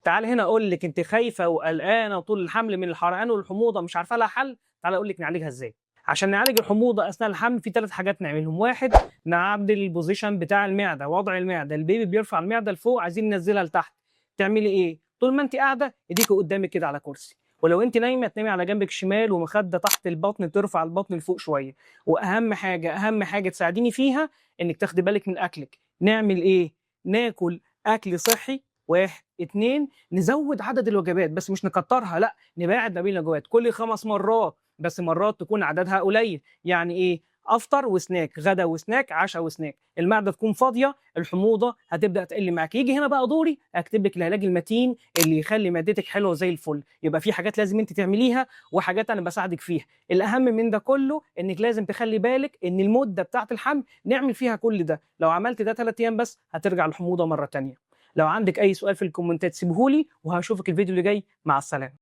تعال هنا اقول لك، انت خايفة وقلقانه طول الحمل من الحرقان والحموضه مش عارفه لها حل، تعال اقول لك نعالجها ازاي. عشان نعالج الحموضة اثناء الحمل في 3 حاجات نعملهم. واحد، نعدل ال position بتاع المعدة، وضع المعدة، البيبي بيرفع المعدة لفوق، عايزين ننزلها لتحت. تعملي ايه؟ طول ما انت قاعدة ايديك قدامك كده على كرسي، ولو انت نايمة تنامي على جنبك الشمال ومخده تحت البطن ترفع البطن لفوق شوية. واهم حاجة، اهم حاجة تساعديني فيها انك تاخدي بالك من اكلك. نعمل ايه؟ ناكل اكل صحي. واحد. اتنين، نزود عدد الوجبات بس مش نكترها، لا نباعد ما بين الوجبات كل 5 مرات بس، مرات تكون عددها قليل. يعني ايه؟ افطر وسناك، غدا وسناك، عشاء وسناك، المعدة تكون فاضية، الحموضة هتبدا تقل معاك. يجي هنا بقى دوري اكتب لك العلاج المتين اللي يخلي معدتك حلوة زي الفل. يبقى في حاجات لازم انت تعمليها وحاجات انا بساعدك فيها. الاهم من ده كله انك لازم تخلي بالك ان المدة بتاعه الحمل نعمل فيها كل ده. لو عملت ده 3 ايام بس هترجع الحموضة مرة تانية. لو عندك اي سؤال في الكومنتات سيبهولي، وهشوفك الفيديو اللي جاي. مع السلامة.